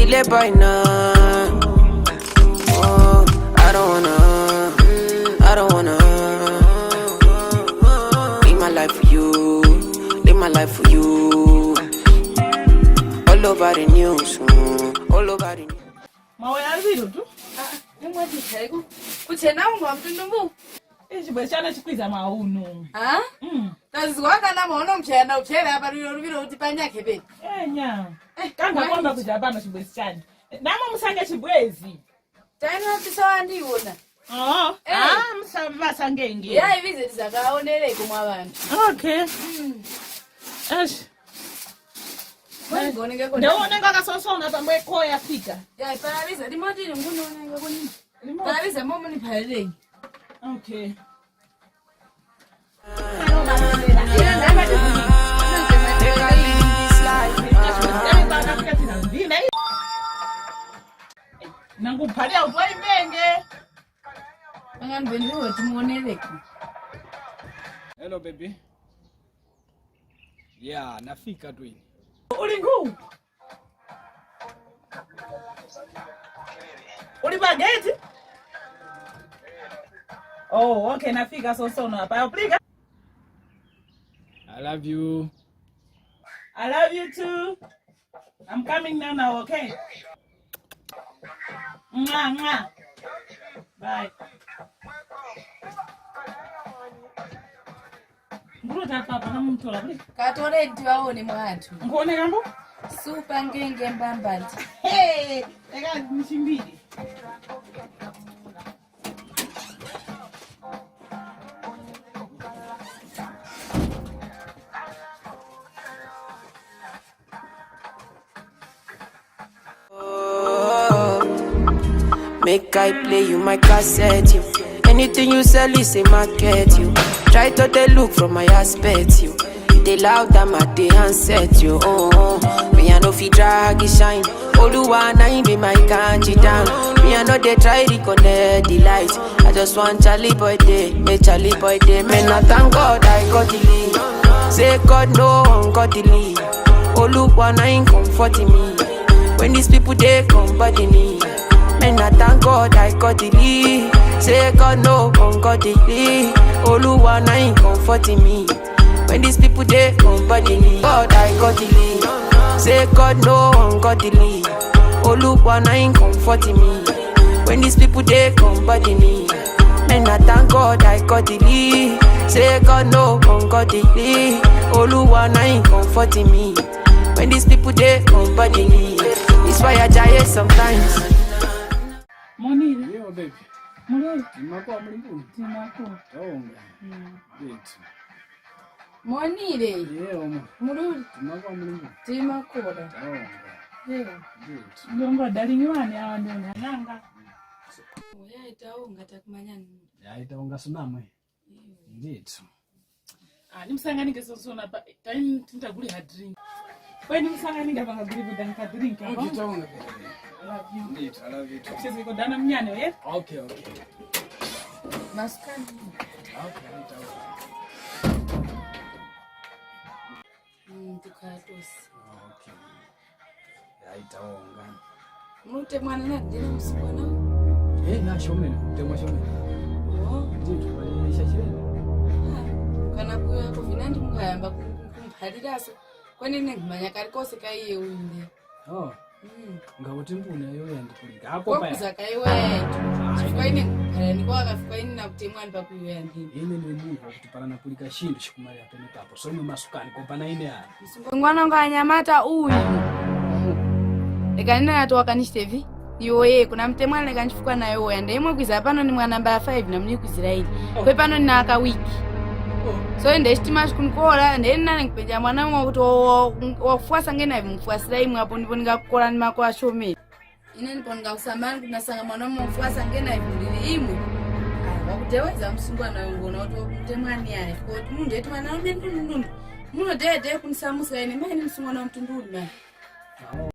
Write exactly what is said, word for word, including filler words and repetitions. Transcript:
Ile by now. Oh, I don't wanna, I don't wanna live my life for you, live my life for you. All over the news, mm, all over the news. Mwawoya lubiro tu? Ah, nimwati nkhayiko. Kuchena umwe mtundu mbu. Ichi bwe chana chikwiza mauno. Ah? Mm. Tazizwa kana maono mchana uchera apa lubiro lubiro kuti panyakhe pe. Enya. Eh, kanga mwa- kwamba kuja pano chibwezi chani. Namo musange chibwezi. Tani wapisawa ndiwona. Oh, eh. Ah, musa-, masangenge. Ya ibize tizakaonereko mwa vantu. Okay. Mm. Ash. Mwengonenge ko. Ndawoneka kasosona pamwe ko yafika. Ya paraliza ndimoti nguno onenge kuni. Ndimo- Paraliza momo ni paralenge. Okay. Nanguphalira kuti wayimbenge. Pangani bendiwe timuonereke. Hello baby. Yeah, nafika twini. Uli nkhu? Uli pa geti? Oh, okay, nafika sosono apa. Yaplika? I love you. I love you too. I'm coming now, now, okay? Mwa, mwa. Bye. Mburuta papa, namutora kuli? Katore ndiwaone mwathu. Nkuoneka mbu? Super ngenge mbambati. Hey, eka mchimbiri. Make I play you my cassette, you. Anything you sell is a market, you. Try to dey look from my aspect, you. You dey loud, I'm at the handset, you. Oh, oh. Me, I no fit drag it shine. Oluwa na him be my kanji down. Me, I no dey try reconnect the light. I just want Charlie boy day, me Charlie boy day. Me, na thank God I got the lead. Say God no ungodly. Oluwa na him comfort me. When these people they come body me. Me, na thank God I got the lead. Say God no ungodly. Oluwa na him comfort me. When these people they come body me. God I got the lead. Say God no ungodly. Oluwa na him comfort me. When these people they come body me. Me, na thank God I got the lead. Say God no ungodly. Oluwa na him comfort me. When these people they come body me. It's why I die sometimes. Monile. Yo baby. Mulole. Timakuwa muli bwino? Timakuwa. Taonga. Mm. Ndithu. Monile. Yewo. Mulole. Timakuwa muli bwino? Timakuwa. Taonga. Yewo. Ndithu. Ndongo darling wane awa ndio nananga. Oya taonga takumanya nini? Ya taonga sunamwe. Ndithu. Ah, nimusanganike sonsona pa time tindagule ha drink. Kweni nimusanganike pangagule buda nka drink. Okay, taonga. Love you. Ndithu, I love you too. Chezi kodana mnyane, yeah? Okay, okay. Maskani. Okay, taonga. Mm, tukatosi. Okay. Yayi taonga. Mutemwana na dina msukwana? Eh, na shomene, mutemwa shomene. Oh. Ndithu, pali shachilendo. Ah, kana kuya ko vinandi mukayamba ku-, ku-, kumphaliraso. Kweni ine nkhumanya kali kose ka iye uyu nde. Oh. Mm. Ngakuti mbuna yoya ndipulika. Ako paya. Kokuza ka iwe yetu. Chifukwa ine nkhuphalira niko akafika ine nakutemwani pakuyoya ndine. Ine ndi munthu wakuti para napulika chinthu chikumalira penepapo. So imwe masukani, kopana ine ali. Msungwana wangu anyamata uyu. Eka nina natoka kanishitevi. Iwoye, kuna mtemwana eka nchifukwa nayo woya. Nde imwe kwiza pano ni mwa namba ya five na muli kwizira ine. Oh. Kwe pano nina aka wiki. Oh. So nde chitima chikunkora, nde nane nkupenja mwana umwe kuti wa-, wa-, wakufwasa ngena ivi mufwasira imwe apo ndipo ndingakukora ni mako ashomeri. Ine ndipo ndingakusamala kuti nasanga mwana umwe mufwasa ngena ivi mulili imwe. Ah, wakuteweza msungwana uyu ngona kuti wakumtemwani ayi. Koti munthu eti mwana ume ndundu ndundu. Muno dede kunisamusa ine, mene msungwana wa mtundu uli mani.